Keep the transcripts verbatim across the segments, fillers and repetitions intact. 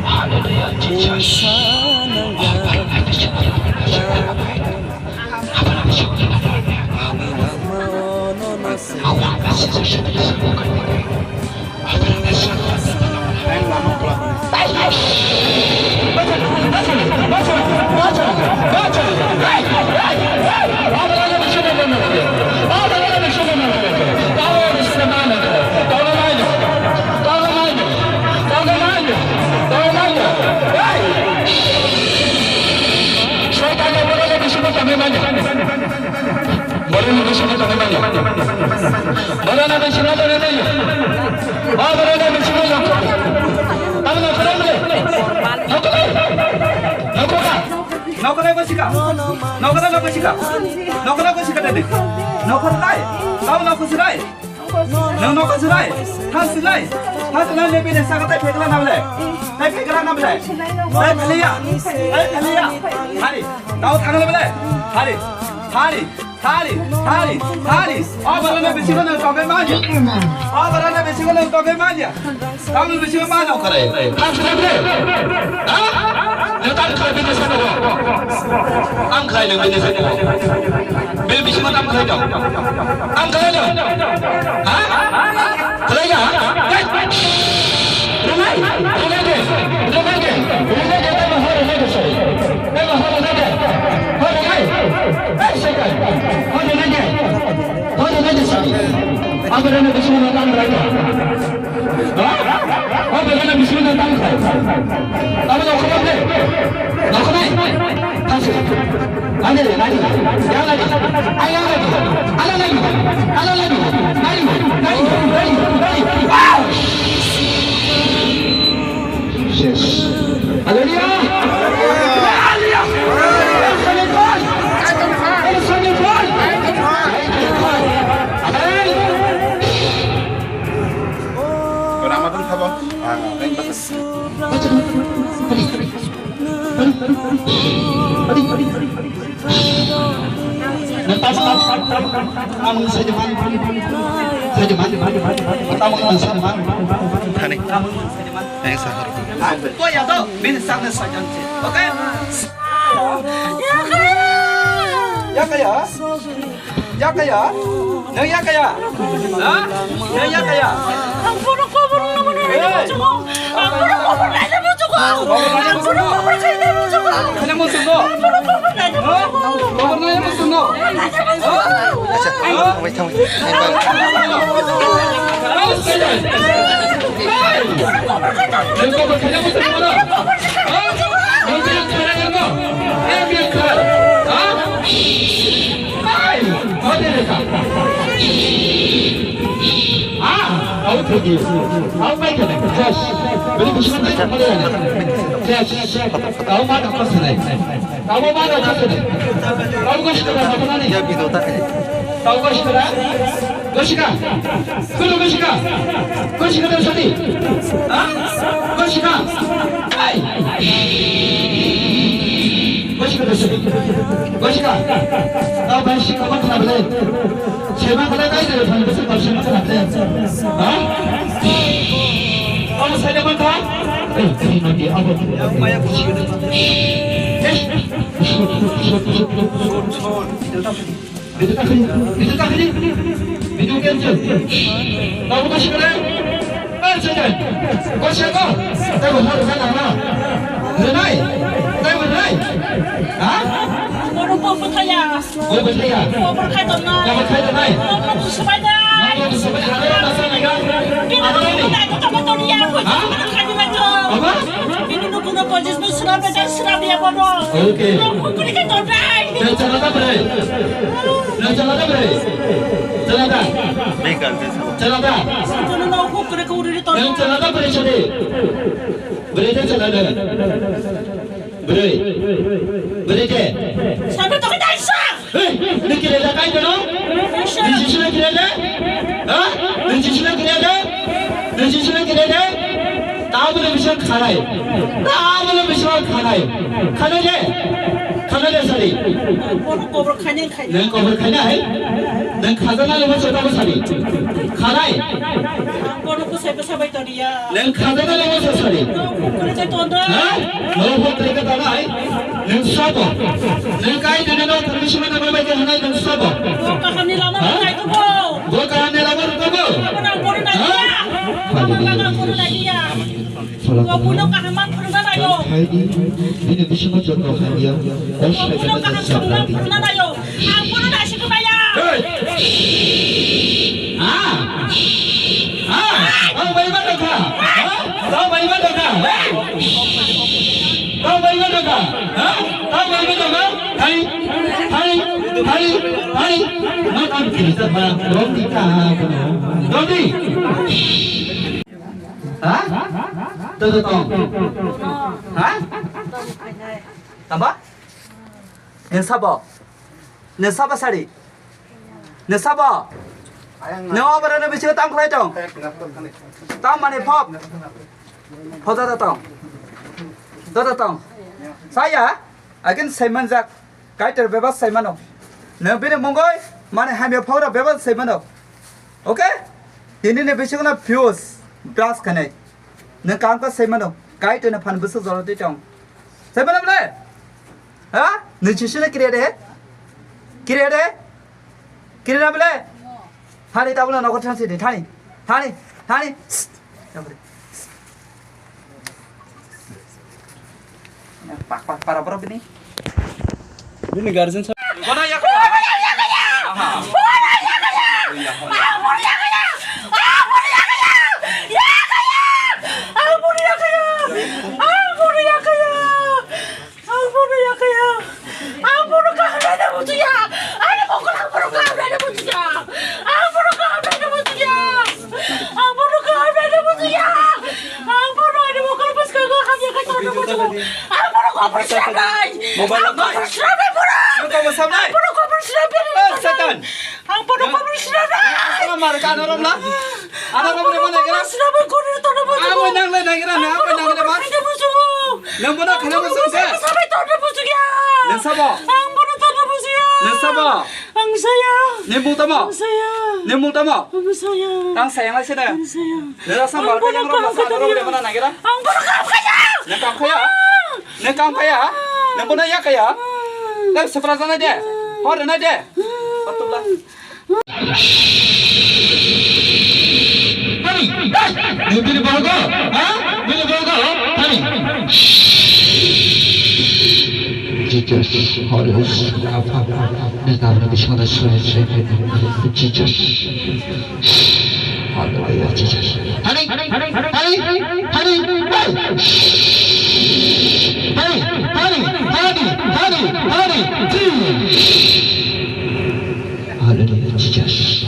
Hallelujah, Jesus. Boroni bisingo tongwi manya. Boroni bisingo tongwi manya. Boroni bisingo tongwi manya. O boroni bisingo tongwi manya. Tamo nokora mle. Nokora. Nokora. Nokora gosika. Nokora gosika. Nokora gosika tadi. Nokora lai. Tamo nokora lai. Nang nokora lai. Thang silai. Thang silai le bini saka tai phekla namle. Tai phekla namle. Tai pheliya. Tai pheliya. Hari. Tao thang le bele. Hari. Hari. Thari, thari, thari. O boroni bisingo nwng tongwi manya. O boroni bisingo nwng tongwi manya. Tamni bisingo mano kare. Tang khlai bre. Ha? Nwng tang khlai bini saka bo. Ang khlai nwng bini saka bo. Bini bisingo tang khlai dong. Ang khlai dong. Ha? Khlai ya? Rwmai, rwmai de, rwmai de, rwmai de, tamo hor rwmai de, sorry. Tamo hor rwmai de. Hor rwmai. Hey, second. Hor rwmai de. Hor rwmai de, sorry. Abo rwmai de, sorry, tamo rwmai de. Ha? Abo rwmai de, sorry, tamo rwmai de. Abo rwmai de. Rwmai. Tamo. Ande, nani, yang lagi, ayang lagi, ala lagi, ala lagi, nani, nani, nani, nani, wow! Yes. Hallelujah! Hallelujah! Amen. Ramadan sabo. Ah, thank you. Ang sa jaman, sa jaman, tamo ang sa jaman. Thani. Ang sa hari. Ko ya to, bin sa na sa jaman. Okay? Ya kaya? Ya kaya? Nang ya kaya? Ha? Nang ya kaya? Ang puro ko puro naman ang Hey! Ang puro ko puro na mo chuko. Ang puro ko puro kaya mo chuko. Ano mo sundo? Ang puro ko puro na mo chuko. Ano mo sundo? Ano mo sundo? Acha, tama, tama, tama. Hey! Hey! Hey! Ah, out to you. Out by the yes. Very good. Yes. Out by the person. Out by the person. Out by the person. Out by the person. Tau goshkara. Goshika. Kulu goshika. Goshika da sadi. Ha? Goshika. Ai. Goshika da sadi. Goshika. Tau goshika ma khna bele. Sema khna kai de phone bese goshika ma khna bele. Ha? Tau sai de ma kha. Eh, ini nanti apa? Maya goshika. Eh. Video ta khani, video ta khani, video cancel. Tamo ta sikare? Ei, Satan. Ko seko? Tamo hor ka na na. Renai. Tamo renai. Ha? Oro ko bwthaya. Ko bwthaya. Ko bwthai tong na. Ko bwthai tong nai. Ko bwthai tong nai. Ko bwthai tong nai. Ko bwthai tong nai. Ko bwthai tong nai. Ha? Apa? Bini nukuno pojis no sura beta sura biya bono. Okay. Nang hukuri ka tonai. Nang chala ta bre. Nang chala ta bre. Chala ta. Chala ta. Santana nang hukuri ka uri tonai. Nang chala ta bre chade. Bre ta chala ta. Bwrwi. Bwrwi de. Sabe to kita isa. Hei, nung kire da kai kono? Nung sisina kire da? Ha? Nung sisina kire da? Nung sisina kire da? Tabole bisa khanai. Tabole bisa khanai. Khanai de. Khanai de sari. Kono kobor khanai. Nung kobor khanai. Nung khajana lobo chota bo sari. Khanai. Ang kono ko sai bwsa bai toniya. Nung khajana lobo chota sari. Nung kukuri jai tonda. Ha? Lobo teka tanai. Nung sabo. Nung kai nung no thanmi sima na bai ke hanai nung sabo. Bo kahamni lama ha? Nai to bo. Bo kahamni lama to bo. Abo nang kono nai ha? Dia. Abo nang kono nai dia. Bo buno kaham ma phurna nayo. Hai di. Bini bisingo joto hanya. Bo buno kaham ma phurna nayo. Ang bono naisingkhe maya. Hey! Ah! Ah! Tamo bai ma tongkha? Ha? Tamo bai ma tongkha? Tamo bai ma tongkha? Ha? Tamo bai ma tongkha? Thani! Thani! Thani! Thani! Ma tamo kiri sa ba. Romdi ka ha kono. Romdi! Ha? Tamo tong. Ha? Tamba? Nung sabo? Nung sabo sari? Nung sabo? Nung oborano bisingo tang khlai tong? Tang mani phop? Pho joto tong. Joto tong. Saya? Again saimanjak. Kaitor bebas saimano. Nung bini mungoi mani hamya phokra bebas saimano. Okay? Tini ni bisingo na fuse brush khanai. Nung kam ka saimano. Kaitor ni phan bwswk jora twi tong. Saimano bole? Ha? Nung sisina kiriya de? Kiriya de? Kiriya bole? Thani tabula nokho thansi de, thani. Thani, thani. Pak, pak, para, para bini. Bini guardian sa. Aha. Ang bono yakaya! Ang bono yakaya! Ang bono kaham naina bujiya! Ani mokol ang bono kaham naina bujiya! Ang bono kaham naina bujiya! Ang bono kaham naina bujiya! Ang bono ani mokol bwskango hamya khe tongna bujiya! Ang bono kobor swnamnai! Mobile ang kobor swnamnai bono! Ang bono kobor swnamnai! Eh, Satan! Ang bono kobor swnamnai! Ano mar ka ano romla? Ano romre mana gira? Swnamnai kori tono bujiya! Amo nang le nang gira na, amo nang le ma? Nang bono khana mo sung se. Sabai torna bujiya. Nang sabo? Ang bono torna bujiya. Nang sabo? Ang saya. Ni mung tamo? Ang saya. Ni mung tamo? Ang saya. Tang sayang lai sini. Ang saya. Nang rasa ang mar bono yang rom kam rasa khaya. Rom mana nang gira? Ang bono kam khaya. Nang kam khaya? Nang kam khaya? Nang bono ya khaya? Nang sepra jana de. Hor na de. Patubla. Hani, hey, bini bogo, ha? Bini bogo, hani. Jesus, Holy Ghost, apa, apa, ni kabra bismillah, Jesus. Hallelujah, Jesus. Hani, hani, hani, hey. Hani, hani, hani, hani, hani, Jesus. Hallelujah, Jesus.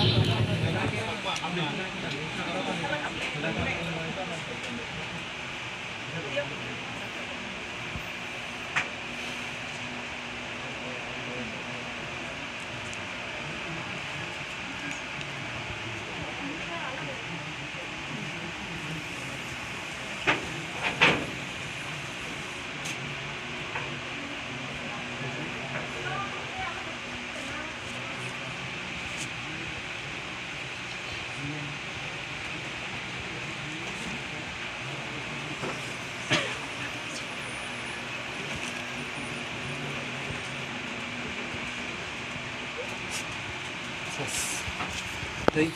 Tei.